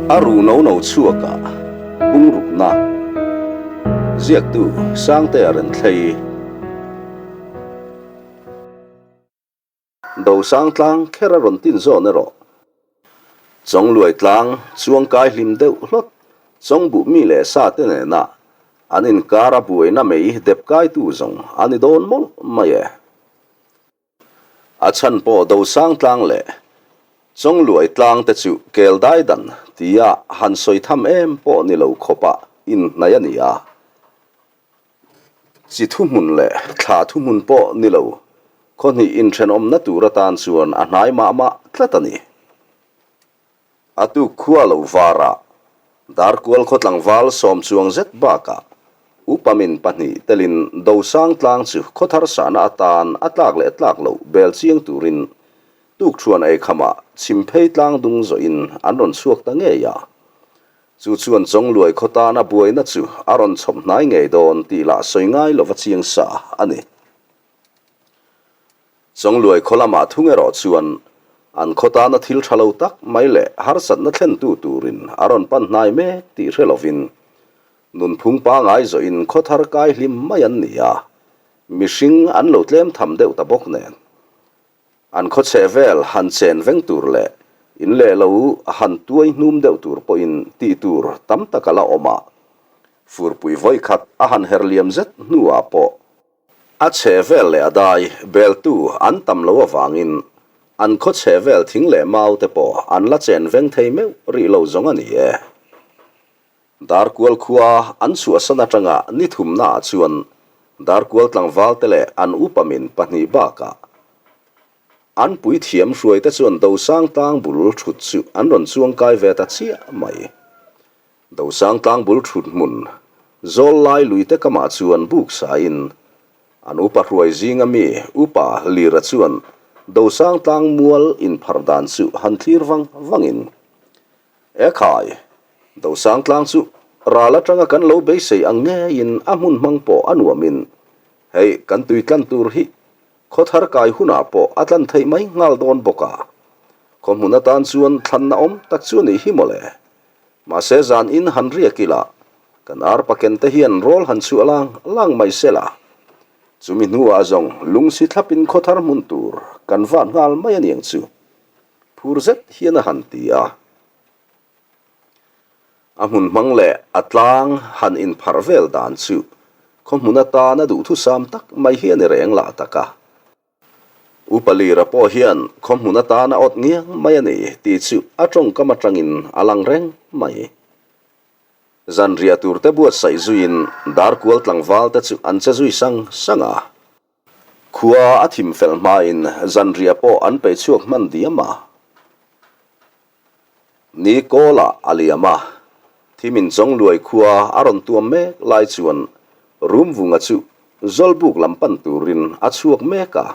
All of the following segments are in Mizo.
A ru no no chhuak a, bungrukna ziaktu Sangtea Renthlei. Dosang tlang kher a rawn tin zawn erawh. Chawngluai tlang chuangkai hlim deuh hlawt Chawngbuh mi leh sa te nena an inkar a buaina mei dep kaitu zawng a ni dawn mawlh mai e. A chhan pawh Dosang tlang leh Chawngluai tlang te chu kel dai dan tia han sawi tham em pawh ni lo khawpa inhnaih a ni a. Chi thuhmun leh thla thuhmun pawh ni lo, khaw hnih inthenawmna tur atan chuan a hnai mah mah tlat a ni. A tuk khua lo varah Darkual khaw tlangval sawm chuang zet bakah upa min pahnih telin Dosang tlang chu khaw thar sahna atan a tlak leh tlak loh bel chiang turin tukṭhuan eikhamah chhimphei tlang dung zawhin an rawn chhuak ta ngei a. Chu chuan Chawngluai khaw tana buaina chu a rawn chhawp hnai ngei dawn tih lah sawi ngai lova chiang sa a ni. Chawngluai khaw lamah thung erawh chuan an khaw tana thil tha lo tak mai leh harsatna thlentu turin a rawn pan hnai mek tih hre lovin nunphung pangai zawhin khaw thar kai hlim mai an ni a, mihring an lo tlem tham deuh ta bawk nen. An khaw chheh vel han chen veng tur leh in leh lo han tuai hnum deuh tur pawhin tih tur tam tak a la awm a. Furpui vawi khat a han her liam zet hnuah pawh a chheh vel leh a dai beltu an tam lo avangin an khaw chheh vel thing leh mau te pawh an la chen veng thei meuh rih lo zawng a ni e. Darkual khua an chhuahsan atanga ni thumnaah chuan Darkual tlangvalte leh an upa min pahnih bakah an puithiam hruaite chuan Dosang tlang bul thut chu an rawn chuangkai ve ta chiah mai. Dosang tlang bul thut hmun zawl lai luite kamah chuan buk sain an upa hruai zinga mi upa Lira chuan Dosang tlang mual inpharh dan chu han thlir vang vangin E khai, Dosang tlang chu ral atanga kan lo beisei ang ngeiin a hmun hmang pawh a nuamin hei kan tui tlan tur hi khaw thar kai hunah pawh a tlan theih mai nghal dawn bawk a. Khaw hmun atan chuan thlanna awm tak chu a nih hi mawle. Mahse zan in han riak ila kan arpa ken te hian rawl han chhuah lang lang mai sela. Chumi hnuah zawng lungsi thlapin khaw thar hmun tur kan vat nghal mai a niang chu. Phur zet hian a han ti a. A hmun hmang leh a tlang han inpharh vel dan chu khaw hmun atana duhthusam tak mai hi a ni reng lah tak a. Upa Lira pawh hian khaw hmun atana awt ngiang mai a ni tih chu a tawngkam atangin a lang reng mai. Zanriah turte buatsaih zuiin Darkual tlangval te chu an che zui sang sang a. Khua a thim fel hmain zanriah pawh an peih chhuak hman diam a. Ni kawlah a liam a, thimin Chawngluai khua a rawn tuam mek lai chuan Rumvunga chu Zawlbuk lam pan turin a chhuak mek a.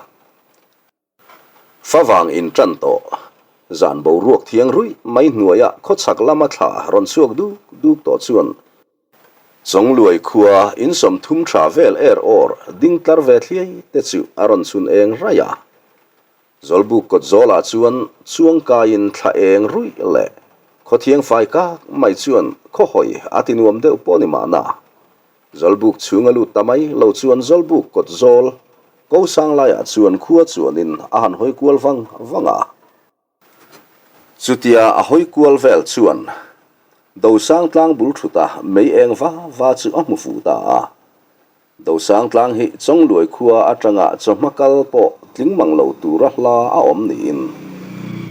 Favang in tan tawh, zan boruak thiang ruih mai hnuaia khawchhak lama thla rawn chhuak duk duk tawh chuan Chawngluai khua in 30 tha vel er awr ding tlar ve thliai te chu a rawn chhun eng raih a. Zawlbuk kawt zawlah chuan chuangkaiin thla eng ruih leh khawthiang fai kak mai chuan khawhawi a ti nuam deuh pawh ni mahna. Zawlbuk chhung a lut ta mai lo chuan Zawlbuk kawt zawl ko sang laiah chuan khua chuanin a han hawi kual vang vang a. Chutia a hawi kual vel chuan Dosang tlang bul thuta mei eng va va chu a hmu fuh ta a. Dosang tlang hi Chawngluai khua atanga chawhma kal pawh tling mang lo tura hla a awm niin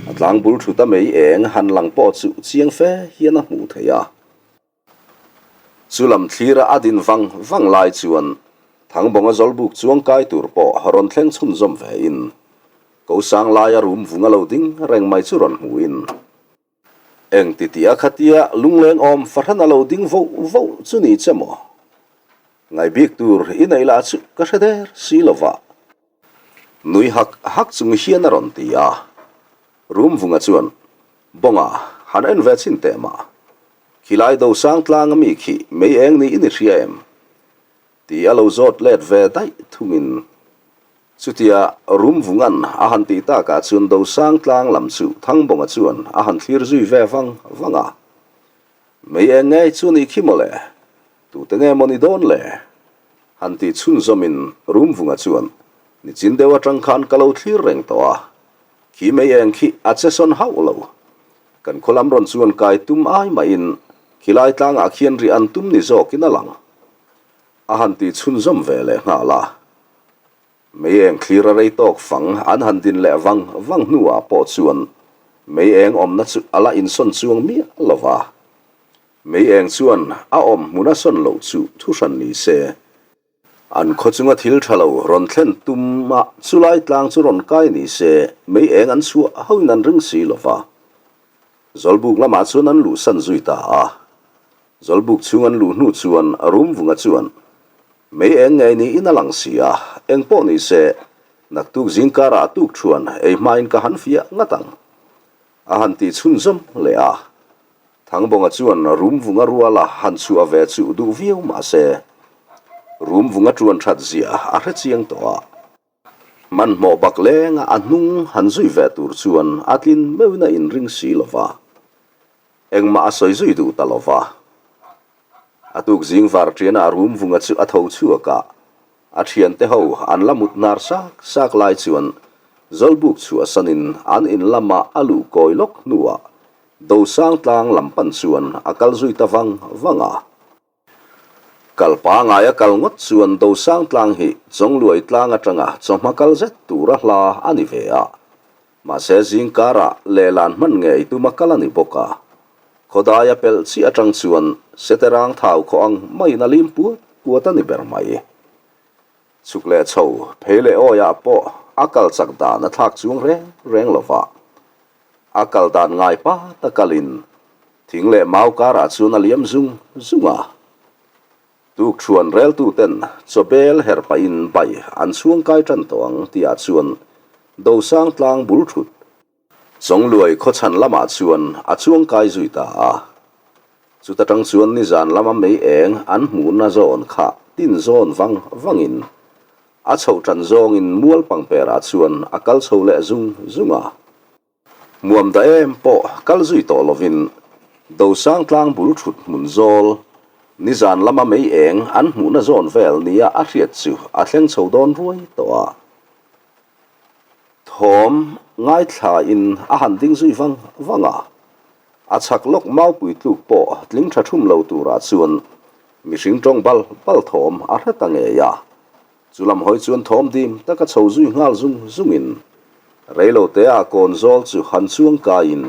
a tlang bul thuta mei eng han lang pawh chu chiang fe hian a hmuh theih a. Chu lam thlira a din vang vang lai chuan Thangbawnga Zawlbuk chuang kai tur pawh rawn thleng chhunzawm ve in ko sang laia rum vung a lo ding reng mai chu rawn hmu in eng ti tia khatia lungleng awm fahran a lo ding voh voh chu ni che maw? Ngai bik tur i neih lah chu ka hre der si lo va. Nui hak hak chung hian a rawn ti a. Rumvunga chuan, Bawnga, han en ve chhin teh mah. Khilai dosang tlang a mi khi mei eng ni in i hria em? Ti a lo zawt let ve daih thungin. Chutia Rumvunga'n a han tih takah chuan dosang tlang lam chu Thangbawnga chuan a han thlir zui ve vang vang a. Mei eng ngei chu nih khi mawle, tute nge maw ni dawn le? Han tih chhunzawmin Rumvunga chuan, Nichin deuh atang khan ka lo thlir reng tawh a, khi mei eng khi a che sawn hauh lo. Kan khaw lam rawn chuan kai tum ai mahin khilai tlangah khian rih an tum ni zawkin a lang. A han tih chhunzawm ve leh nghal a. Mei eng thlir a rei tawk fang an han din leh vang vang hnuah pawh chuan mei eng awmna chu a la insawn chuang miah lo va. Mei eng chuan a awm hmun a sawn loh chu thu hran ni se. An khaw chunga thil tha lo rawn thlen tumah chulai tlang chu rawn kai ni se mei eng an chhuah hoin an ring si lo va. Zawlbuk lamah chuan an luhsan zui ta a. Zawlbuk chhung an luh hnu chuan Rumvunga chuan, Mei eng ngei niin a lang si a, eng pawh ni se, naktuk zingkarah tuk thuan ei hmain ka han fiah ngat ang. A han tih chhunzawm leh a. Thangbawnga chuan Rumvunga ruala han chhuah ve chu duh viau mah se, Rumvunga tuan that zia a hre chiang tawh a. Hmanhmawh bak lenga a hnung han zui ve tur chuan a tlin meuhin a inring si lo va, engmah a sawi zui duh ta lo va. A tuk zing var ṭiana a rum vunga chu a tho chhuak a, a ṭhiante ho an la mut hnar sak sak lai chuan Zawlbuk chhuahsanin an in lama a luh kawi lawk hnuah Dosang tlang lam pan chuan a kal zui ta vang vang a. Kal pangai a kal ngawt chuan Dosang tlang hi Chawngluai tlang atanga chawhma kal zet tura hla a ni ve a. Mahse zingkarah lehlan hman ngei tuma kal a ni bawk a. Khawdaia pelh chiah atang chuan Seterang thau khawh ang maiin a lim puat puat a ni ber mai. Chhuk leh chho, phei leh awiah pawh a kal chak dan a thlak chuang reng reng lova. A kal dan ngai pa ta kalin thing leh mau karah chuan a liam zung zung a. Tukṭhuan reltuten chawbel her pahin bai an chhuang kai ṭan tawh ang tihah chuan Dosang tlang bul ṭhut Chawngluai khawchhan lamah chuan a chuang kai zui ta a. Chuta ṭang chuan nizan lama mei eng an hmuhna zawn kha tin zawn vang vangin A chhoh ṭan zawngin mual pangperah chuan a kal chho leh zung zung a. Hmuam da em pawh kal zui tawh lovin Dosang tlang bul ṭhut hmun zawl, nizan lama mei eng an hmuhna zawn vel nia a hriat chu a thleng chho dawn ruai tawh a. Thawm ngaithlain a han ding zui vang vang a. A chhak lawk maupui tluk pawh tling ṭha ṭhum lo turah chuan Mihring ṭawng bal bal thawm a hre ta ngei a, chu lam hawi chuan thawm dim taka chho zui nghal zung zungin reilo tea kawn zawl chu han chuang kaiin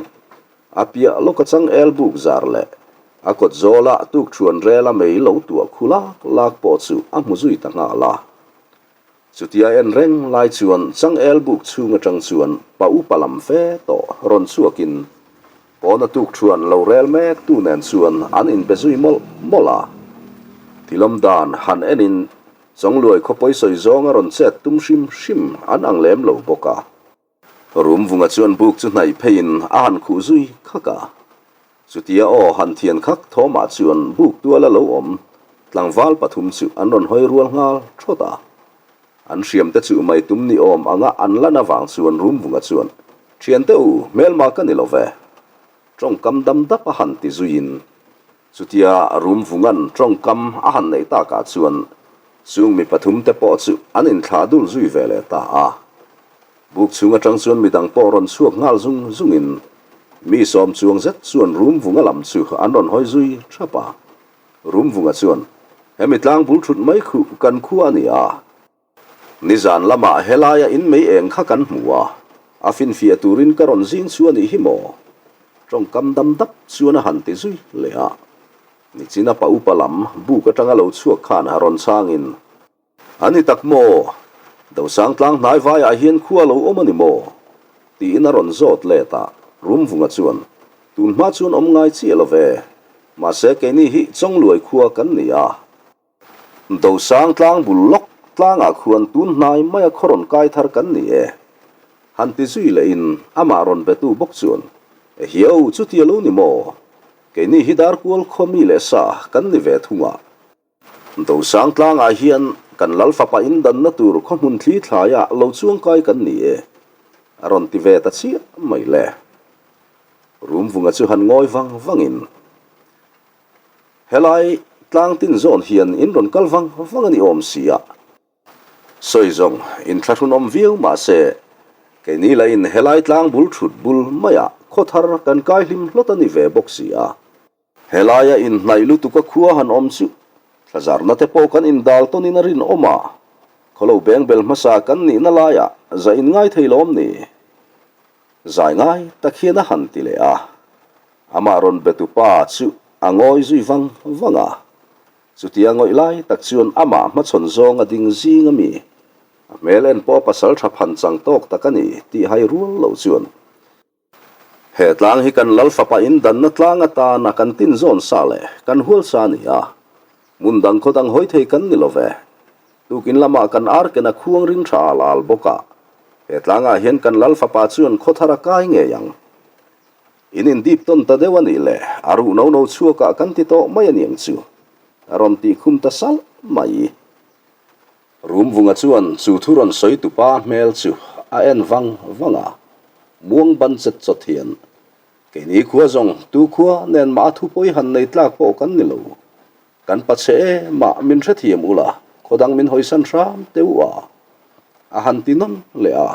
a piah lawka chang el buk zar leh a kawt zawla tukṭhuan rela mei lo tuah khu lak lak pawh chu a hmu zui ta nghal a. Chutia en reng lai chuan changel buk chhung atang chuan pa upa lam fe tawh rawn chhuakin pawna tukṭhuan lo rel mek tu nen chuan an inbe zui mawlh mawlh a. Tilawm dan han enin Chawngluai khawpawi sawi zawnga rawn chet tum hrim hrim an ang lem lo bawk a. Rumvunga chuan buk chu hnaih pheiin a han khuh zui khak a. Chutia aw han thian khak thawmah chuan buk tuala lo awm tlangval pathum chu an rawn hawi rual nghal thawt a. An hriamte chu mai tum ni awm anga an lan avang chuan Rumvunga chuan, Thiante u, hmelma ka ni lo ve. Tawngkam dam dap a han ti zuiin chutia Rumvunga'n tawngkam a han neih takah chuan chung mi pathumte pawh chu an inthlah dul zui ve leh ta a. Buk chhung atang chuan midang pawh rawn chhuak nghal zung zungin mi sawm chuang zet chuan Rumvunga lam chu an rawn hawi zui thap a. Rumvunga chuan, Hemi tlang bul thut mai khuh kan khua a ni a. Nizan lamah helaia in mei eng kha kan hmu a, a finfiah turin ka rawn zing chu a nih hi maw? Tawngkam dam dap chuan a han ti zui leh a. Nichina pa upa lam buk atanga lo chhuak khan a rawn chhangin, A ni tak maw? Dosang tlang hnai vaiah hian khua lo awm a ni maw? tiin a rawn zawt let a, Rumvunga chuan, Tun hma chuan awm ngai chiah lo ve, mahse keini hi Chawngluai khua kan ni a. Dosang tlang bul lawk tlangah khuan tun hnai maia khaw rawn kai thar kan ni e. Han ti zui lehin amah rawn betu bawk chuan, Ehiau, chuti a lo ni maw? Keini hi Darkual khaw mi leh sa kan ni ve thung a. Dosang tlangah hian kan lal fapa in danna tur khaw hmun thli thlaiah lo chuangkai kan ni e, a rawn ti ve ta chiah mai le. Rumvunga chu han ngawi vang vangin. Helai tlang tin zawn hian in rawn kal vang vang a ni awm si a. Sawi zawng inthlahrunawm viau mah se, keini lahin helai tlang bul thut bul maiah khaw thar kan kai hlim hlawt a ni ve bawk si a. Helaia inhnaih lutuka khua han awm chu thlazarna te pawh kan indal tawnin a rinawm a, khawlo bengbel hmasa kan nihna laiah zah in ngai thei lawm ni? Zai ngai tak hian a han ti leh a, amah rawn betu pa chu a ngawi zui vang vang a. Chutia ngawih lai tak chuan amah hmachhawn zawng a ding zing a mi? A hmel en pawh pasal tha phan chang tawk tak a ni tih hai rual lo chuan. He tlang hi kan lal fapa in danna tlang atana kan tin zawn sa leh kan hual sa a ni a, hmun dang khaw dang hawi thei kan ni lo ve. Tukin lamah kan ar ken a khuang ring tha al al bawk a, he tlangah hian kan lal fapa chuan khaw thar a kai ngei ang. In indip tawn ta deuh a nih le, a ruh no no chhuakah kan ti tawh mai a niang chu, a rawn tih khum ta salh mai. Rumvunga chuan chu thu rawn sawi tupa hmel chu a en vang vang a, muang ban chet chawt hian, Keini khua zawng tu khua nen mah a thupawi han nei tlak pawh kan ni lo, kan pachhe e mah min hrethiam ula, khaw dang min hawisan hram teh u a, a han ti nawn leh a.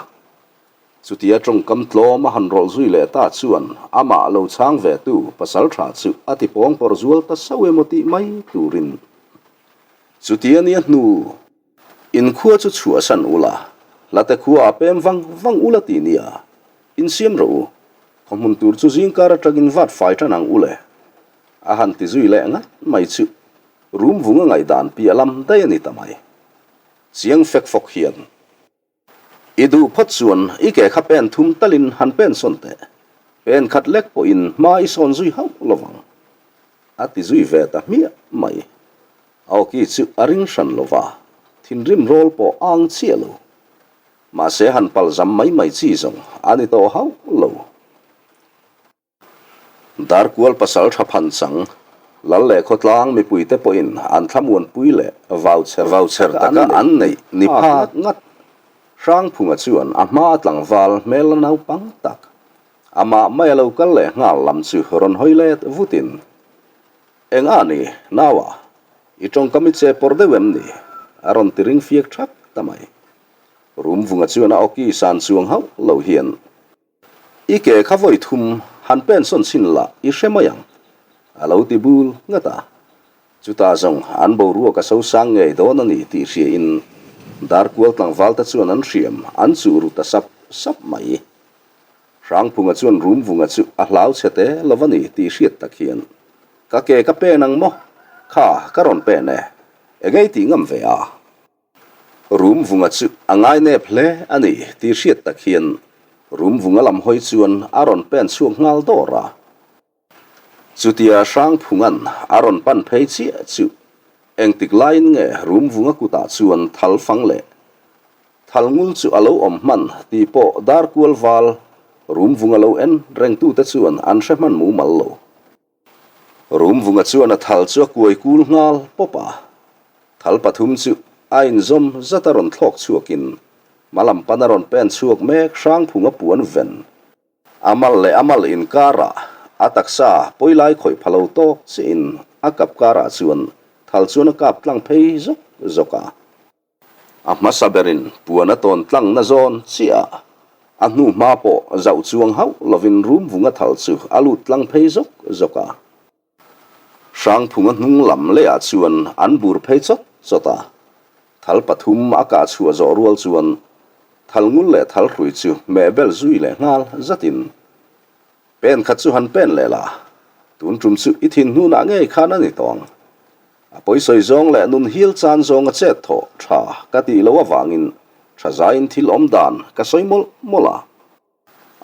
Chutia tawngkam tlawm a han rawlh zui leh ta chuan amah lo chhang ve tu pasal tha chu a ti pawng pawr zual ta sauh emaw tih mai turin chutia nia hnu inkhua chu chhuahsan ula, hlate khua a pem vang vang ula ti nia insiam rawh u, khaw hmun tur chu zingkar atangin vat fai tan ang ule a han ti zui leh ngat mai chu rum vung a ngaihdan piah lam daih a ni ta mai. Chiang fek fawk hian. I duh phawt chuan i ke kha pen thum talin han pen sawn teh. Pen khat lek pawhin hma i sawn zui hauh lo vang. A ti zui ve ta hmiah mai. A awki chu a ring hran lo va, thinrim rawl pawh a ang chiah lo. Mahse han palzam mai mai chi zawng a ni tawh hauh lo. Darkual pasal tha phan chang, Lal leh khawtlang mipuite pawhin an thlamuanpui leh vauchher vauchher taka an neih ni phak ngat. Hrangphunga chuan a hma a tlangval hmel la naupang tak, amah mai a lo kal leh nghal lam chu rawn hawi let vutin, Eng a ni, naua, i tawngkam i che pawr deuh em ni? a rawn ti ring fiak thak ta mai. Rumvunga chuan a awki san chuang hauh lo hian, I ke kha vawi thum han pen sawn chhin la i hre mai ang, a lo ti bul ngat a. Chutah zawng an boruak a so sang ngei dawn a ni tih hriain Darkual tlangval te chuan an hriam an chuh ru ta sap sap mai. Hrangphunga chuan Rumvunga chu a hlau chhe te lo a ni tih hriat tak hian, Ka ke ka pen ang maw? Kha ka rawn pen e, engei tih ngam ve a? Rumvunga chu a ngainep hle a ni tih hriat tak hian Rumvunga lam hawi chuan a rawn pen chhuak nghal dawr a. Chutia Hrangphunga'n a rawn pan phei chiah chu engtik laiin nge Rumvunga kutah chuan thal fang leh thal ngul chu a lo awm hman tih pawh Darkual val Rumvunga lo en rengtute chuan an hre hman mumal lo. Rumvunga chuan a thal chu a kuai kul nghal pawp a, thal pathum chu a inzawm zat a rawn thlawk chhuakin hmalam pan a rawn pen chhuak mek Hrangphunga puan ven. A mal leh a mal inkarah a taksa pawi lai khawih pha lo tawk chiahin a kap karah chuan thal chuan a kap tlang phei zawk zawk a. A hmasa berin puan a tawn tlang na zawn chiah a, a hnu hma pawh zauh chuang hauh lovin rum vunga thal chu a lut tlang phei zawk zawk a. Hrangphunga hnung lam leiah chuan an bur phei chawt chawt a, thal pathum a kah chhuah zawh rual chuan thal ngul leh thal hrui chu hmeh bel zui leh nghal zatin Pen khat chu han pen leh la, tun tum chu i thin hnunah ngei khan a ni tawh ang. A pawisawi zawng leh nun hil chan zawnga chet thawh tha ka tih loh avangin tha zaiin thil awm dan ka sawi mawlh mawlh a.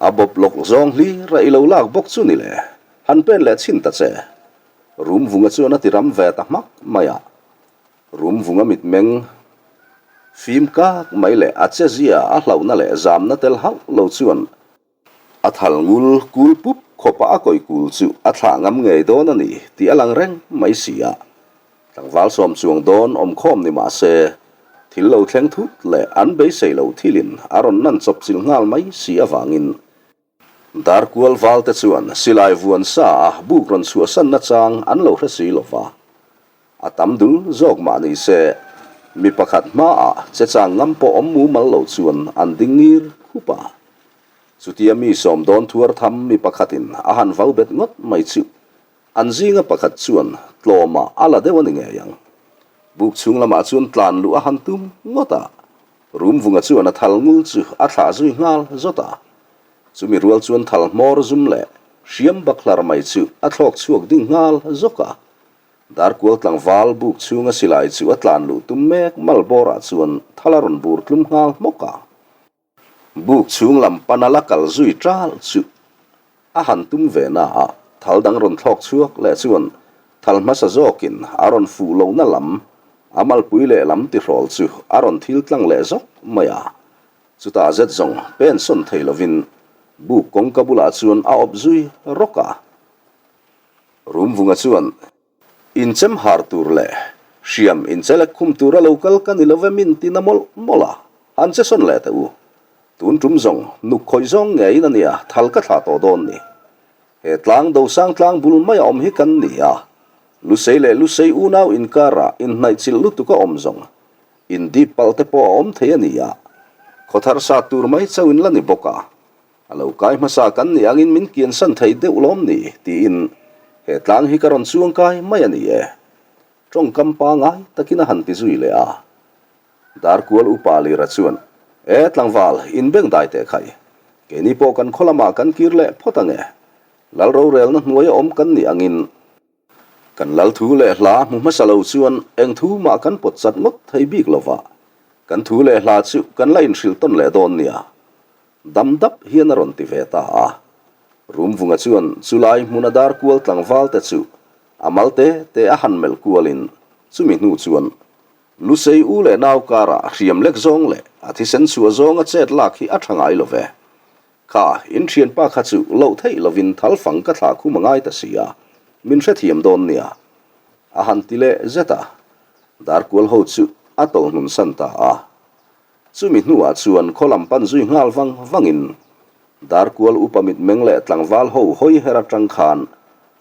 A bawp lawk zawng hlir a i lo lak bawk chu ni le, han pen leh chhin ta che. Rumvunga chuan a ti ram ve ta hmak mai a. Rumvunga mitmeng fim kak mai leh a che zia a hlauhna leh zamna tel hauh lo chuan A thal ngul kul pup khawpa a kawi kul chu a thlah ngam ngei dawn a ni tih a lang reng mai si a. Tlangval sawm chuang dawn awm khawm ni mah se, thil lo thleng thut leh an beisei lo thilin a rawn nan chawp chilh nghal mai si avangin Darkual valte chuan silai vuan sa a buk rawn chhuahsan nachang an lo hre si lo va. A tam dul zawk mah ni se, mi pakhat hmaah che chang ngam pawh awm mumal lo chuan an ding ngir khup a. Chutia mi sawm dawn thuar tham mi pakhatin a han vau bet ngawt mai chu an zinga pakhat chuan tlawmah a la deuh a ni ngei ang. Buk chhung lamah chuan tlan luh a han tum ngawt a, Rumvunga chuan a thal ngul chu a thlah zui nghal zawt a. Chumi rual chuan thal hmawr zum leh hriam bakhlar mai chu a thlawk chhuak ding nghal zawk a. Darkual tlangval buk chhunga silai chu a tlan luh tum mek malbawrah chuan thal a rawn bur tlum nghal hmawk a. Buk chhung lam pana la kal zui ṭal chu a han tum ve na a, thal dang rawn thlawk chhuak leh chuan thal hmasa zawkin a rawn fuh lohna lam a malpui leh lam tihrawl chu a rawn thil tlang leh zawk mai a. Chutah zet zawng pen sawn thei lovin buk kawngka bulah chuan a awp zui rawk a. Rumvunga chuan. Inchem har tur leh hriam inchelek khum tura lo kal ka ni lo ve min ti na mawlh mawlh a, han che sawn leh teh u. Tun tum zawng nuk khawih zawng ngeiin a nia thal ka thlah tawh dawn ni. He tlang dosang tlang bul mai a awm hi kan ni a, Lusei leh Lusei unau inkarah inhnaihchilh lutuk a awm zawng indip palh te pawh a awm thei a nia, khawthar sat tur mai chauh in la ni bawk a. A lo kai hmasa kan nih angin min kiansan thei deuh lawm ni? tiin he tlang hi ka rawn chuang kai mai a ni e. Tawngkam pangai takin a han ti zui leh a. Darkual upa Lira chuan, E tlangval, inbeng dai teh khai. Keini pawh kan khaw lamah kan kir leh phawt ang e. Lal rorelna hnuaia awm kan nih angin kan lal thu leh hla hmu hmasa lo chuan eng thu mah kan pawt chat ngawt thei bik lo va, kan thu leh hla chu kan la inhrilh tawn leh dawn nia. Dam dap hian a rawn ti ve ta a. Rumvunga chuan chulai hmuna dar kual tlangval te chu a mal te te a han melh kualin chumi hnu chuan Lusei u leh nau karah hriam lek zawng leh a thisen chhuah zawnga chet lak hi a tha ngai lo ve. Kha, in thianpa kha chu loh theih lovin thal fang ka thlah khum a ngai ta si a, min hrethiam dawn nia. A han ti leh zet a. Dar kual ho chu a tawlh hnun san ta a. Chumi hnuah chuan khaw lam pan zui nghal vang vangin Darkual upa mitmeng leh tlangval ho hawi her atang khan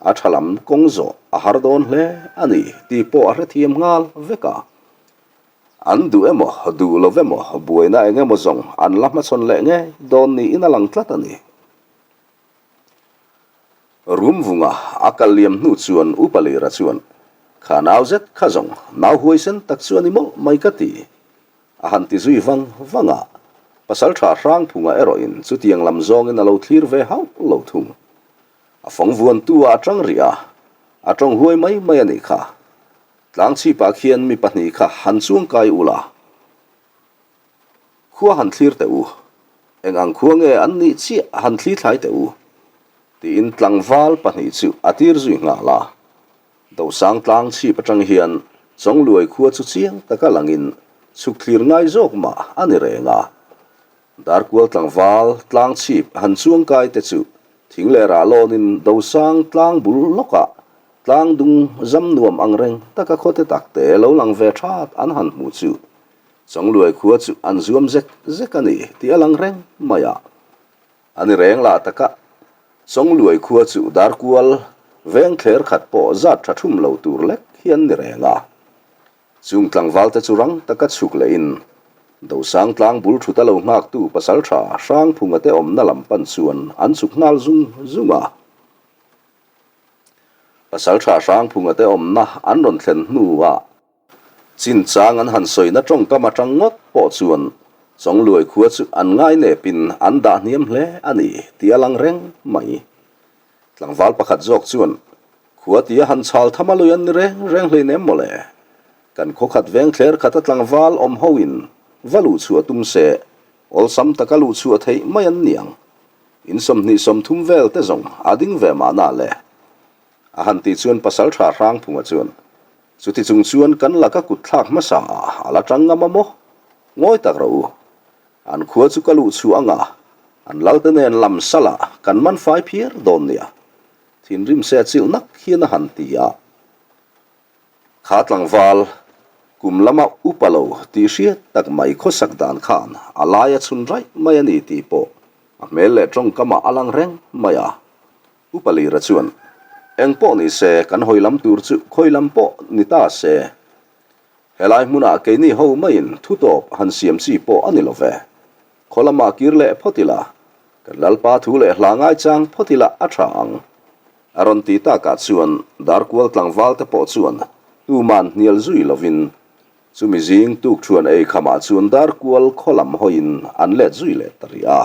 a tha lam kawng zawh a har dawn hle a ni tih pawh a hrethiam nghal vek a. An duh emaw duh lo emaw buaina eng emaw zawng an la hmachhawn leh ngei dawn niin a lang tlat a ni. Rumvunga a kal liam hnu chuan Upa Lira chuan, Kha nau zet kha zawng nau huaisen tak chu a ni mawlh mai ka ti. A han ti zui vang vang a, Pasalṭha Hrangphunga erawhin chutiang lam zawngin a lo thlir ve hauh lo thung. A fawng vuantu ah a ṭang rih a, a ṭawng huai mai mai a nih kha. Tlangchhipah khian mi pahnih kha han chuangkai ula, khua han thlir teh u, eng ang khua nge an nih chiah han thli thlai teh u, tiin tlangval pahnih chu a tir zui nghal a. Dosang tlang chhip atang hian Chawngluai khua chu chiang taka langin chhuk thlir ngai zawk mah a ni reng a. Darkual tlangval tlang chhip han chuang kai te chu thing leh rah lawnin Dosang tlang bul lawkah tlang dung zam nuam ang reng taka khawte takte lo lang ve that an han hmu chu Chawngluai khua chu an zuam zek zek a ni tih a lang reng mai a. A ni reng lah taka Chawngluai khua chu Darkual veng thler khat pawh zat tha thum lo tur lek hi an ni reng a. Chung tlangval te chu rang taka chhuk lehin Dosang tlang bul thut a lo nghaktu pasaltha Hrangphunga te awmna lam pan chuan an chhuk nghal zung zung a. Pasaltha Hrangphunga te awmna an rawn thlen hnuah Chinchang an han sawina tawngkam atang ngawt pawh chuan Chawngluai khua chu an ngainepin an dah hniam hle a ni tih a lang reng mai. Tlangval pakhat zawk chuan, Khua tia han chhal tham a lui an ni reng reng hleinem mawle. Kan khaw khat veng thler khata tlangval awm hoin va luh chhuah tum se, awlsam taka luh chhuah theih mai an niang. In 20 30 vel te zawng a ding ve mahna le. A han tih chuan Pasaltha Hrangphunga chuan, Chuti chung chuan kan laka kut thlak hmasa ah a la tang ngam a maw? Ngawi tak rawh u. An khua chu ka luh chhuah anga an lalte nen lam sal ah kan man fai phiar dawn nia. Thinrim se chilh nak hian a han ti a. Kha tlangval, kum lama upa lo tih hriat tak mai khawsak dan khan a lai a chhun raih mai a ni tih pawh a hmel leh tawngkamah a lang reng mai a. Upa Lira chuan. Eng pawh ni se, kan hawi lam tur chu khawi lam pawh ni ta se. Helai hmunah keini ho maiin thu tawp han siam chi pawh a ni lo ve. Khaw lamah kir leh phawt ila, kan Lalpa thu leh hla ngaichang phawt ila a tha ang. A rawn ti takah chuan Darkual tlangval te pawh chuan tuman hnial zui lovin chumi zing tukṭhuan ei khamah chuan Darkual khaw lam hawiin an let zui leh ta rih a.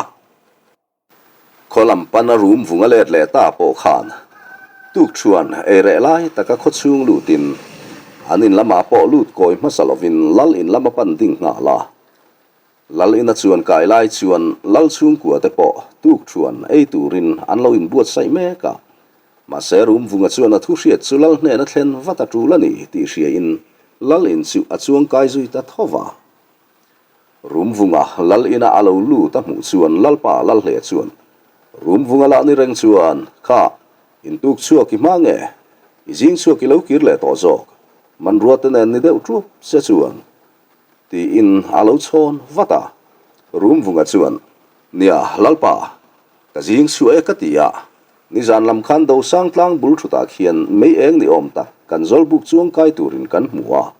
Khaw lam pana rum vung a let leh ta pawh khan tukṭhuan ei reh lai taka khaw chhung lutin an in lamah pawh lut kawi hmasa lovin lal in lam a pan ding nghal a. Lal ina chuan kai lai chuan lal chhungkua te pawh tukṭhuan ei turin an lo inbuatsaih mek a. Mahse rum vunga chuan a thu hriat chu lal hnena thlen vat a tul a ni tih hriain lal in chu a chuangkai zui ta tho va. Rumvunga lal ina a lo lut a hmuh chuan Lalpa Lalhle chuan, Rumvunga lah ni reng chuan, Kha, intuk chhuak i hma nge? I zing chhuak i lo kir leh tawh zawk. Manrua te nen ni deuh ṭup se chuan. Tiin a lo chhawn vat a. Rumvunga chuan, Nia, Lalpa, ka zing chhuah e ka ti a. Nizan lam khan Dosang tlang bul ṭhutah khian mei eng ni awm tak kan zawlbuk chuang kai turin kan hmu a.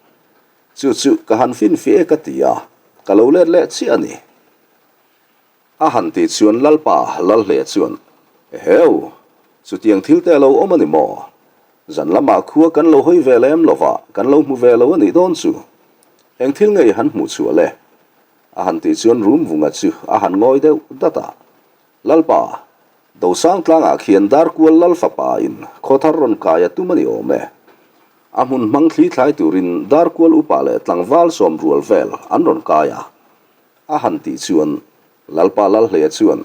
Chu chu ka han finfiah e ka ti a, ka lo let leh chiah a ni. A han tih chuan Lalpa Lalhle chuan, Eheu, chutiang thil te a lo awm a ni maw? Zan lamah khua kan lo hawi ve lem lo va, kan lo hmu ve lo a nih dawn chu. Eng thil ngei han hmuh chhuah le? A han tih chuan Rumvunga chu a han ngawi deuh dat a. Lalpa, Dosang tlangah khian Darkual Lal fapa in khawthar rawn kai a tum a ni awm e. A hmun hmang thli thlai turin Darkual upa leh tlangval sawm rual vel an rawn kai a. A han tih chuan Lalpa Lalhleia chuan,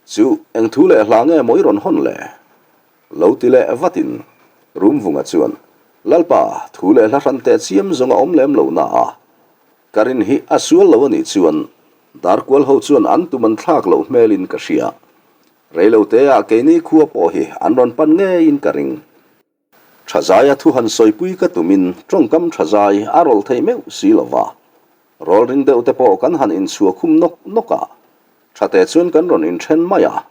Chu, eng thu leh hla nge maw i rawn hawn le? Lo ti leh vatin Rumvunga chuan, Lalpa, thu leh hla hran teh chiam zawng a awm lem lo na a. Ka rin hi a sual lo a nih chuan Darkual ho chuan an tum an thlak loh hmelin ka hria. Reiloteah keini khua pawh hi an rawn pan ngeiin ka ring. Thazaia thu han sawipui ka tumin tawngkam thazai a rawlh theih meuh si lo va. Rawl ring deuh te pawh kan han inchhuah khum nawk nawk a, thate chuan kan rawn inthen mai a.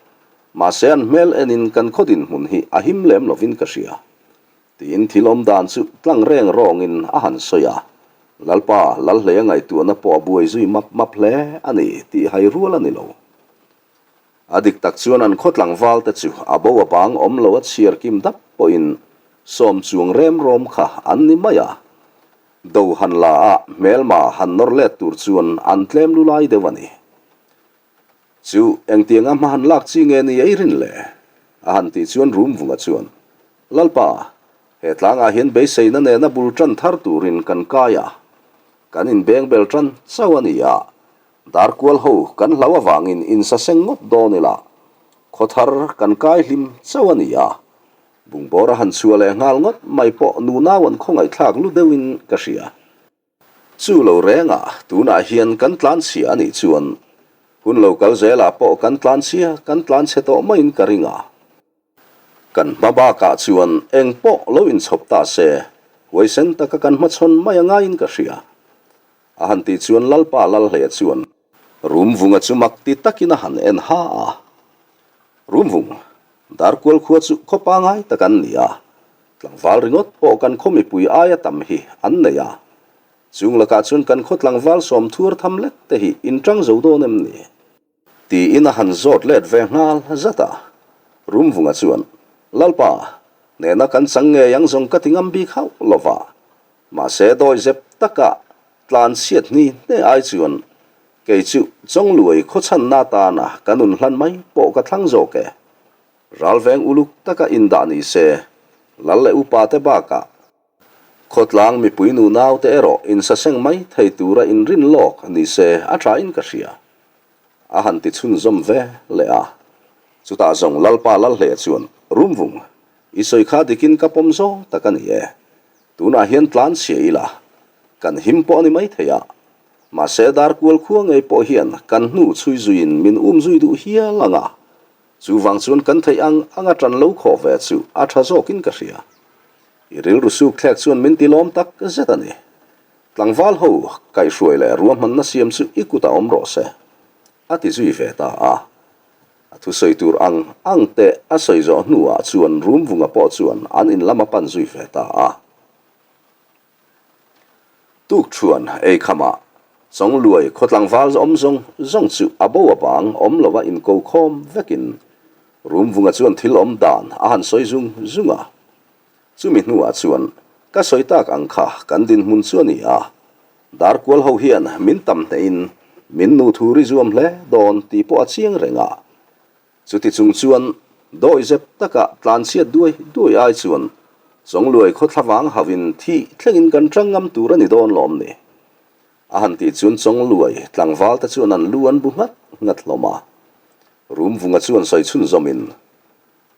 Mahse an hmel enin kan khaw dinhmun hi a him lem lovin ka hria. Tiin thil awm dan chu tlang reng rawngin a han sawi a. Lalpa, Lalhleia ngaihtuahna pawh a buai zui map map hle a ni tih hai rual a ni lo. A dik tak chuan an khaw tlangval te chu a bo a bang awm lo a chhiar kim dap pawhin sawm chuang rem rawm kha an ni mai a. Do han la a hmelma han nawr let tur chuan an tlem lu lai deuh a ni. Chu engtianga hma han lak chi nge ni ei rin le? A han tih chuan Rumvunga chuan, Lalpa, he tlangah hian beiseina nena bul tan thar turin kan kai a, kan inbeng bel tan chauh a ni a, Darkual ho kan hlau avangin insaseng ngawt dawn ila, khawthar kan kai hlim chauh a ni a. Bungbawr a han chhuah leh nghal ngawt mai pawh nunau an khawngaihthlak lu deuhin ka hria. Chu lo rengah tunah hian kan tlanchhia a nih chuan hun lo kal zelah pawh kan tlanchhia kan tlanchhe tawh maiin ka ring a. Kan hma bakah chuan eng pawh lo inchhawp ta se, huaisen taka kan hmachhawn mai a ngaiin ka hria. A han tih chuan Lalpa Lalhleia chuan Rumvunga chu mak ti takin a han en ha a. Rumvung, Darkual khua chu khaw pangai tak an ni a, tlangval ringawt pawh kan khaw mipui aia tam hi an nei a. Chung lakah chuan kan khaw tlangval sawm thuar tham lek te hi in tang zo dawn em ni? Tiin a han zawt let ve nghal zat a. Rumvunga chuan, Lalpa, nena kan chang ngei ang zawng ka ti ngam bik hauh lo va. Mahse dawi zep taka tlan chhiat hni hne ai chuan kei chu Chawngluai khawchhanna atana ka nun hlan mai pawh ka thlang zawk e. Ralveng uluk taka indah ni se, lal leh upa te bakah khawtlang mipui nunau te erawh insaseng mai thei tura inrin lawk ni se a thain ka hria. A han ti chhunzawm ve leh a. Chutah zawng Lalpa Lalhleia chuan, Rumvung, i sawi kha dikin ka pawm zawng tak a ni e. Tunah hian tlan chhia ila, kan him pawh a ni maithei a. Mahse Darkual khua ngei pawh hian kan hnu chhui zuiin min um zui duh hial ang a. Chuvang chuan kan theih ang anga tan lo khawh ve chu a tha zawkin ka hria. I rilru suk thlek chuan min ti lawm tak zet a ni. Tlangval ho kaihhruai leh ruahmanna siam chu i kutah awm rawh se, a ti zui ve ta a. A thusawi tur ang ang te a sawi zawh hnuah chuan Rumvunga pawh chuan an in lam a pan zui ve ta a. Tukṭhuan eikhamah Chawngluai khaw tlangval awm zawng zawng chu a bo a bang awm lova inko khawm vekin Rumvunga chuan thil awm dan a han sawi zung zung a. Chumi hnuah chuan ka sawi tak ang kha kan dinhmun chu a ni a, Darkual ho hian min tam hnehin min nu thu ri zuam hle dawn tih pawh a chiang reng a. Chuti chung chuan dawihzep taka tlanchhiat duai duai ai chuan Chawngluai khaw thlavang hauhin thih thlengin kan tang ngam tur a ni dawn lawm ni? A han tih chuan Chawngluai tlangval te chuan an lu an bu nghat nghat hlawm a. Rumvunga chuan sawi chhunzawmin,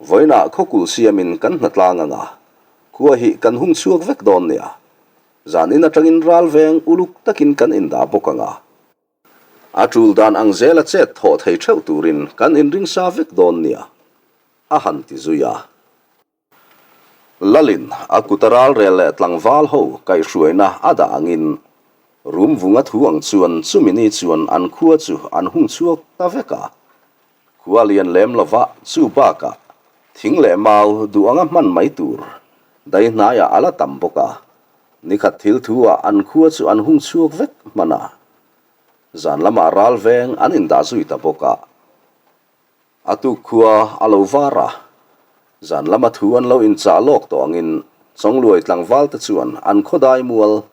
Vawiinah khawkul siamin kan hnatlang ang a, khua hi kan hung chhuak vek dawn nia. Zan in atangin ral veng uluk takin kan indah bawk ang a. A tul dan ang zela chet thawh thei theuh turin kan inring sa vek dawn nia, a han ti zui a. Lalin a kuta ral rel leh tlangval ho kaihhruaina a dah angin Rumvunga thu ang chuan chumi ni chuan an khua chu an hung chhuak ta vek a. Khua lian lem lova chu bakah thing leh mau duh anga hman mai tur dai hnaiah a la tam bawk a, nikhat thil thu ah an khua chu an hung chhuak vek hman a, zan lamah ral veng an indah zui ta bawk a. A tuk khua a lo var a, zan lama thu an lo inchah lawk tawh angin Chawngluai tlangval te chuan an khawdai mual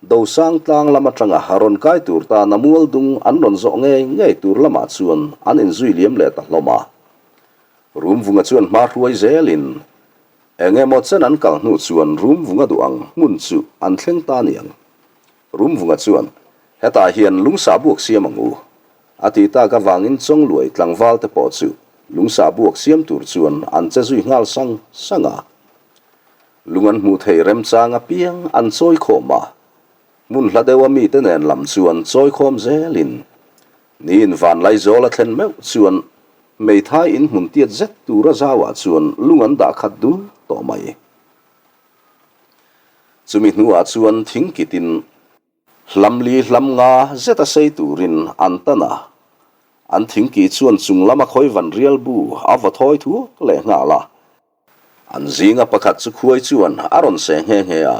Dosang tlang lam atanga rawn kai tur tana mual dung an rawn zawh ngei ngei tur lamah chuan an inzui liam leh ta hlawm a. Rumvunga chuan hma hruai zelin eng emaw chen an kal hnu chuan Rumvunga duh ang hmun chu an thleng ta niang. Rumvunga chuan, Hetah hian lungsa buak siam ang u, a ti tak avangin Chawngluai tlangval te pawh chu lungsa buak siam tur chuan an che zui nghal sang sang a. Lung an hmuh thei remchang apiang an chawi khawm a, hmun hla deuha mite nen lam chuan chawi khawm zelin niin Vanlaizawl a thlen meuh chuan hmeithai in hmun tiat zet tura zauah chuan lung an dah khat dul tawh mai. Chumi hnuah chuan thingkitin hlam li hlam nga zeta sei turin an tan a, an thingkih chuan chung lama khawi van rial bu a vaw thawi thuak leh nghal a. An zinga pakhat chu khuai chuan a rawn seh nghe nghe a,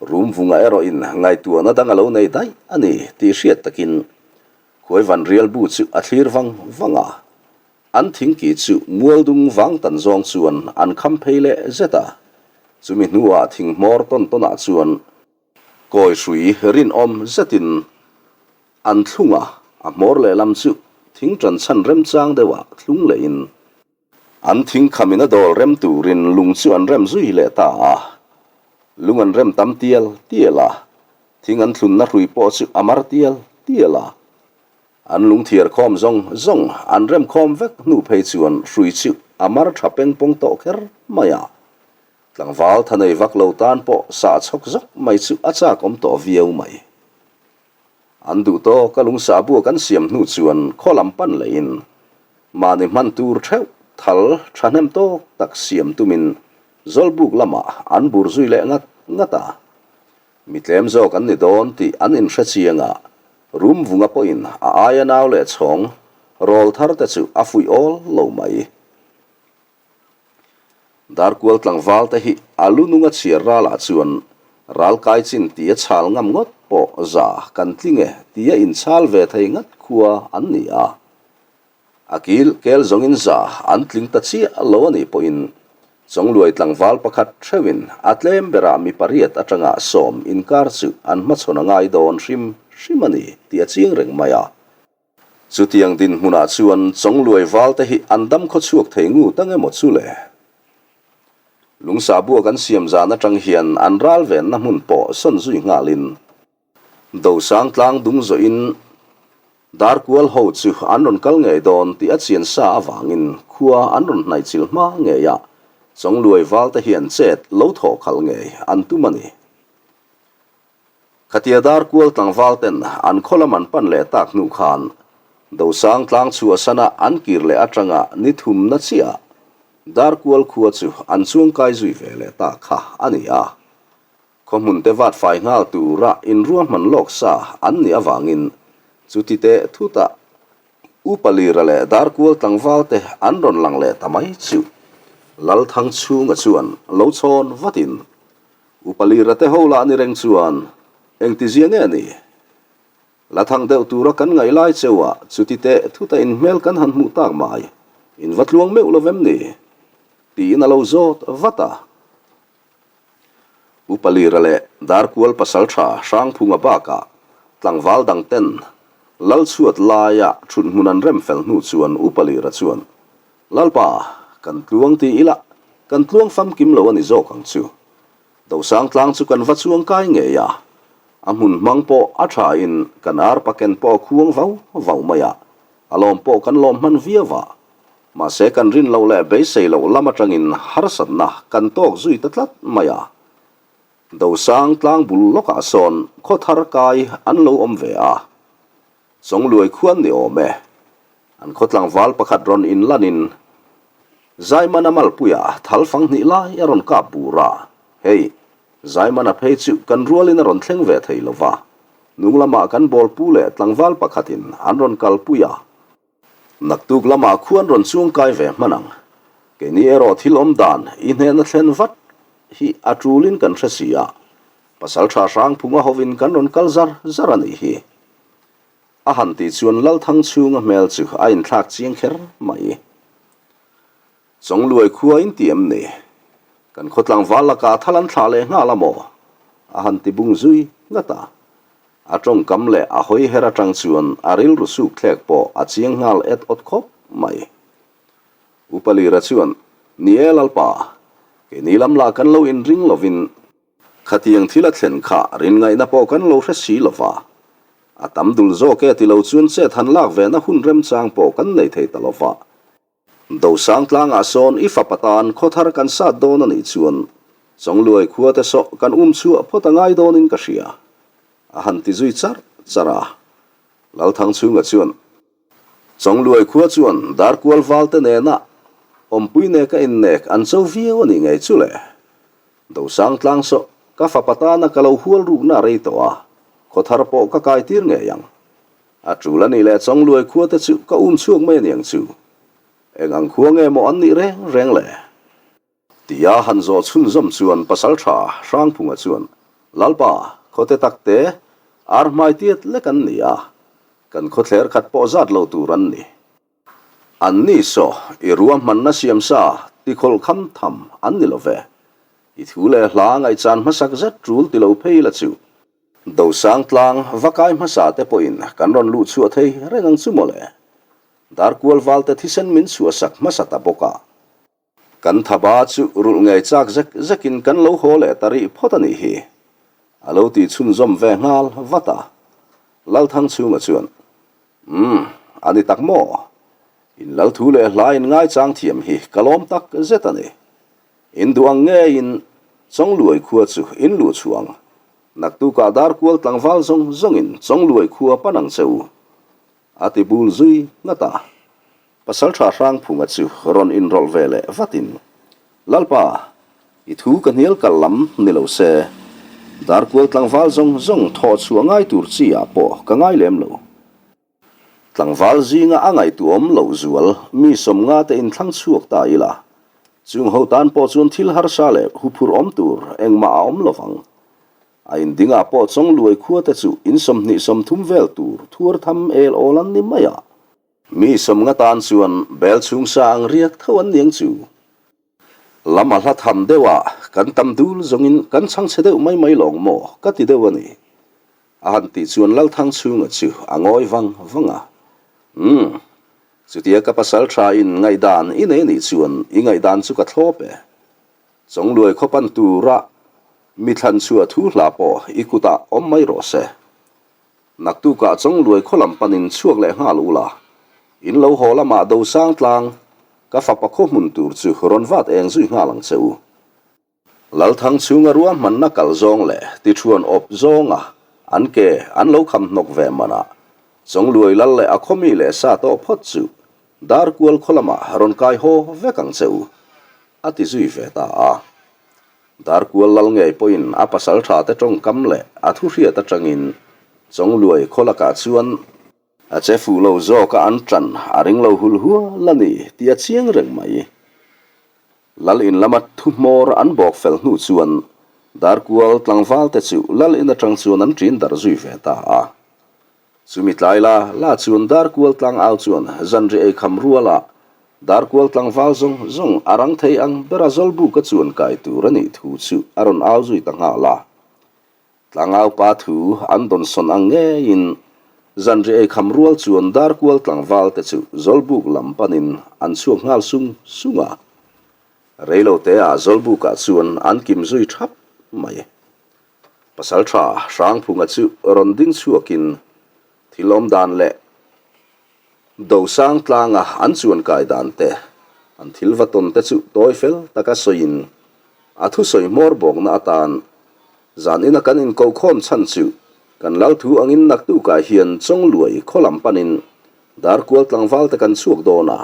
Rumvunga erawhin ngaihtuahna dang a lo nei daih a ni tih hriat takin khuai van rial bu chu a thlir vang vang a. An thingkih chu mualdung vang tan zawng chuan an kham phei leh zet a, chumi hnuah thing hmawr tawn tawnah chuan kawi hrui rinawm zetin an thlung a, a hmawr lehlam chu thing tan chhan remchang deuhah thlung lehin An thing khamin a dawl rem turin lung chu an rem zui leh ta a. Lung an rem tam tial tial a, thing an thlunna hrui pawh chu a mar tial tial a. An lung thiar khawm zawng zawng an rem khawm vek hnu phei chuan hrui chu a mar tha peng pawng tawh kher mai a. Tlangval tha nei vak lo tan pawh sah chhawk zawk mai chu a chak awm tawh viau mai. An duh tawk a lungsa buak an siam hnu chuan khaw lam pan lehin mahni hman tur theuh thal thahnem tawk tak siam tumin Zawlbuk lamah an bur zui leh ngat ngat a. Mi tlem zawk an ni dawn tih an inhre chiang a, Rumvunga pawhin a aia nau leh chhawng rawl thar te chu a fuih awl lo mai. Darkual tlangval te hi a lu nunga chhiar ralah chuan ral kai chin tia chhal ngam ngawt pawh za kan tling e tia inchhal ve thei ngat khua an ni a. A kil kel zawngin za an tling ta chiah lo a nih pawhin Chawngluai tlangval pakhat theuhin a tlem berah mi pariat atanga sawm inkar chu an hmachhawn a ngai dawn hrim hrim a ni tih a chiang reng mai a. Chutiang dinhmunah chuan Chawngluai valte hi an dam khaw chhuak thei ngut ang emaw chu le? Lungsa buak an siam zan atang hian an ral venna hmun pawh sawn zui nghalin Dosang tlang dung zawhin Darkual ho chu an rawn kal ngei dawn tih a chian sa avangin khua an rawn hnaihchilh hma ngei a, Chawngluai valte hian chet lo thawh khalh ngei an tum a ni. Khatia Darkual tlangval ten an khaw lam an pan leh tak hnu khan Dosang tlang chhuahsana an kir leh atanga ni thumna chiah Darkual khua chu an chuangkai zui ve leh ta kha a ni a. Khaw hmun te vat fai nghal tura inruahman lawk sa an nih avangin chuti teh thutah. Upa Lira leh Darkual tlangval te an rawn lang leh ta mai chu Lalthangchhunga chuan lo chhawn vatin Upa Lira te ho lah ni reng chuan engtizia nge ni? La thang deuh tura kan ngaih lai cheuah chuti teh thuta inhmel kan han hmuh tak mai, in va tluang meuh lo vem ni? Tiin a lo zawt vat a. Upa Lira leh Darkual pasaltha Hrangphunga bakah tlangval dang ten Lalchhuat laia thut hmun an rem fel hnu chuan Upa Lira chuan, Lalpa, kan tluang ti ila, kan tluang famkim lo a ni zawk ang chu. Dosang tlang chu kan va chuang kai ngei a, a hmun hmang pawh a tha in kan arpa ken pawh a khuang vau vau mai a, a lawm pawh kan lawm hman viau a. Mahse kan rin loh leh beisei loh lam atangin harsatna kan tawk zui ta tlat mai a. Dosang tlang bul lawkah sawn khaw thar kai an lo awm ve a, Chawngluai khuan ni awm e. An khaw tlangval pakhat rawn inlanin Zaimana malpuia thal fang hnih lai a rawn kap bur a, Hei, Zaimana phei chu kan rualin a rawn thleng ve thei lo va, hnung lamah kan bawlpu leh tlangval pakhatin an rawn kalpui a, naktuk lamah khuan rawn chuangkai ve hman ang. Keini erawh thil awm dan i hnehna thlen vat hi a tulin kan hre si a, Pasaltha Hrangphunga hovin kan rawn kal zar zar a nih hi. A han tih chuan Lalthangchhunga hmel chu a inthlak chiang kher mai. Chawngluai khua in ti em ni? Kan khaw tlangval lakah thal an thlah leh nghal a maw? A han ti bung zui ngat a. A tawngkam leh a hawi her atang chuan a rilru suk thlek pawh a chiang nghal et awt khawp mai. Upa Lira chuan, Ni e Lalpa, keini lam lah kan lo inring lovin Khatiang thil a thlen kha rinngaihna pawh kan lo hre si lo va, a tam dul zawk e ti lo chuan chet han lak vena hun remchang pawh kan nei thei ta lo va. Dosang tlangah sawn i fapa tan khaw thar kan sat dawn a nih chuan Chawngluai khua te sawh kan um chhuah phawt a ngai dawnin ka hria, a han ti zui charh charh a. Lalthangchhunga chuan. Chawngluai khua chuan Darkual valte nena awmpui neka innek an cho viau a nih ngei chu le. Dosang tlang sawh ka fapa tana ka lo hual rukna a rei tawh a, khaw thar pawh ka kai tir ngei ang. A tul a nih leh Chawngluai khua te chu ka um chhuak mai a niang chu. Eng ang khua nge maw an nih reng reng le? Tia han zawh chhunzawm chuan Pasaltha Hrangphunga chuan, Lalpa, khawte takte, ar hmai tiat lek an ni a, kan khawthler khat pawh zat lo tur an ni. An ni saw, i ruahmanna siam sa tikhawlh kham tham an ni lo ve. I thu leh hla ngaihchan hmasak zet tul ti lo phei la chu. Dosang tlang va kai hmasa te pawhin kan rawn luh chhuah thei reng ang chu mawle. Darkual valte thisen min chhuahsak hmasa ta bawk a. Kan thaba chu rulh ngei chak zek zekin kan lo haw leh ta rih phawt a nih hi. A lo tih chhunzawm ve nghal vat a. Lalthangchhunga chuan, Umm, a ni tak maw? In lal thu leh hla in ngaichang thiam hi ka lawm tak zet a ni. In duh ang ngeiin Chawngluai khua chu in luh chhuang. Naktukah Darkual tlangval zawng zawngin Chawngluai khua pan ang che u. A ti bul zui ngat a. Pasaltha Hrangphunga chu rawn inrawlh ve leh vatin, Lalpa, i thu ka hnial kal lam ni lo se, Darkual tlangval zawng zawng thawh chhuah ngai tur chi ah pawh ka ngai lem lo. Tlangval zinga a ngaihtuahawm loh zual mi sawmnga te inthlang chhuak ta ila, chung ho tan pawh chuan thil harsa leh huphurh awm tur engmah a awm lovang. A indingah pawh Chawngluai khua te chu in 20 30 vel tur thuar tham el awl an ni mai a. Mi sawmnga tan chuan bel chhung sa ang riak tho an niang chu. Lam a hla tham deuh a, kan tam dul zawngin kan chhang chhe deuh mai mai lawng maw ka ti deuh a ni. A han tih chuan Lalthangchhunga chu a ngawi vang vang a. Umm, chutia ka pasal tha in ngaihdan i nei nih chuan i ngaihdan chu ka thlawp e. Chawngluai khaw pan tura mi thlan chhuah thu hla pawh i kutah awm mai rawh se. Naktukah Chawngluai khaw lam panin chhuak leh nghal ula, in lo haw lamah Dosang tlang ka fapa khaw hmun tur chu rawn vat eng zui nghal ang che u. Lalthang chhunga ruahmanna kal zawng leh tithuan awp zawnga an ke an lo kham hnawk ve manah Chawngluai lal leh a khawmi leh sa tawh phawt chu Darkual khaw lamah rawn kai haw vek ang che u. A ti zui ve ta a. Darkual lal ngei pawhin a pasal tha te tawngkam leh a thu hriat atangin Chawngluai khaw lakah chuan. A che fuh lo zawk a an ṭan a ring lo hul hual a ni tih a chiang reng mai. Lal in lama thu hmawr an bawk fel hnu chuan Darkual tlangval te chu Lal in aṭang chuan an ṭin darh zui ve ta a. Chumi tlai la la chuan Darkual tlangau chuan zanri ei kham ruala Darkual tlangval zawng zawng a rang thei ang bera Zawlbuka chuan kai tur a nih thu chu a rawn au zui ta nghal a. Tlangau pa thu an dawnsawn ang ngeiin zanri ei kham rual chuan Darkual tlangval te chu Zawlbuk lam panin an chhuak nghal sung sung a. Reiloteah Zawlbukah chuan an kim zui thap mai. Pasalṭha Hrangphunga chu rawn ding chhuakin thil awm dan leh Dosang tlanga an chuan kai dan te, an thil va tawn te chu tawi fel taka sawiin a thusawi hmawr bawkna atan zan ina kan inkohkhawm chhan chu kan lal thu angin naktukah hian Chawngluai khaw lam panin Darkual tlangval te kan chhuak dawn a,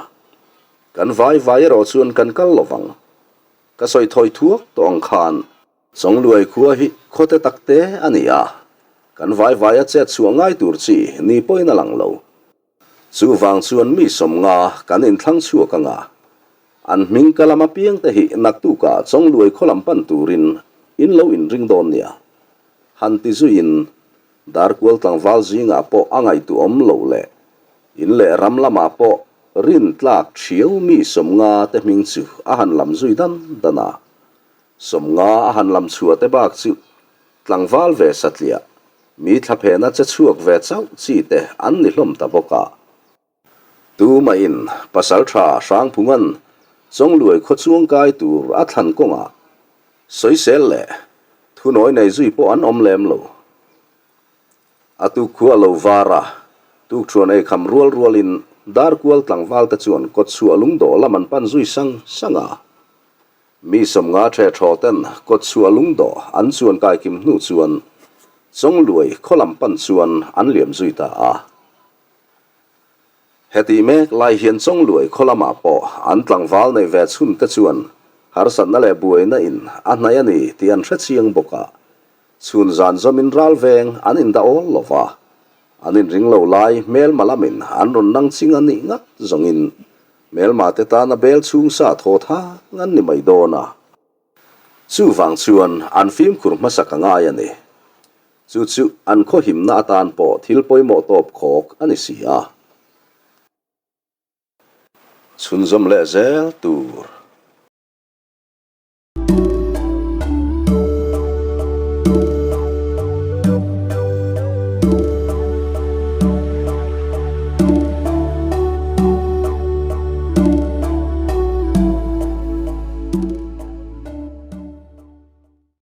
kan vai vai erawh chuan kan kal lovang. Ka sawi thawi thuak tawh ang khan. Chawngluai khua hi khawte takte a ni a, kan vai vaia chet chhuah ngai tur chi ni pawhin a lang lo. Chuvang chuan mi sawmnga kan inthlang chhuak anga an hming ka lam apiang te hi naktukah Chawngluai khaw lam pan turin in lo inring dawn nia. Han ti zuiin Darkual tlangval zingah pawh a ngaihtuahawm lo leh in leh ram lamah pawh rintlak thiau mi sawmnga te hming chu a han lam zui dan dan a. 50 a han lam chhuah te bak chu tlangval ve satliah, mi thlaphena che chhuak ve chauh chi te an ni hlawm ta bawk a. Tumahin Pasaltha Hrangphunga'n Chawngluai khaw chuang kai tur a thlan kawngah sawisel leh thunawi nei zui pawh an awm lem lo. A tuk khu a lo var a, tukṭhuan ei kham rual rualin Darkual tlangval te chuan kawtchhuah lungdawh lam an pan zui sang sang a. Mi 50 ṭhe ṭhaw ten kawtchhuah lungdawh an chuan kai kim hnu chuan Chawngluai khaw lam pan chuan an liam zui ta a. Hetih mek lai hian Chawngluai khaw lamah pawh an tlangval nei ve chhun te chuan harsatna leh buaina in a hnaih a ni tih an hre chiang bawk a. Chhun zan zawmin ral veng an indah awl lo va, an inring lo lai hmelma lamin an rawn nang ching a nih ngat zawngin Hmelma te tana bel chhung sa thaw thang an ni mai dawn a. Chuvang chuan an fimkhur hmasak a ngai a ni. Chu chu an khawhimna atan pawh thil pawimawh tawp khawk a ni si a. Chhunzawm leh zel tur.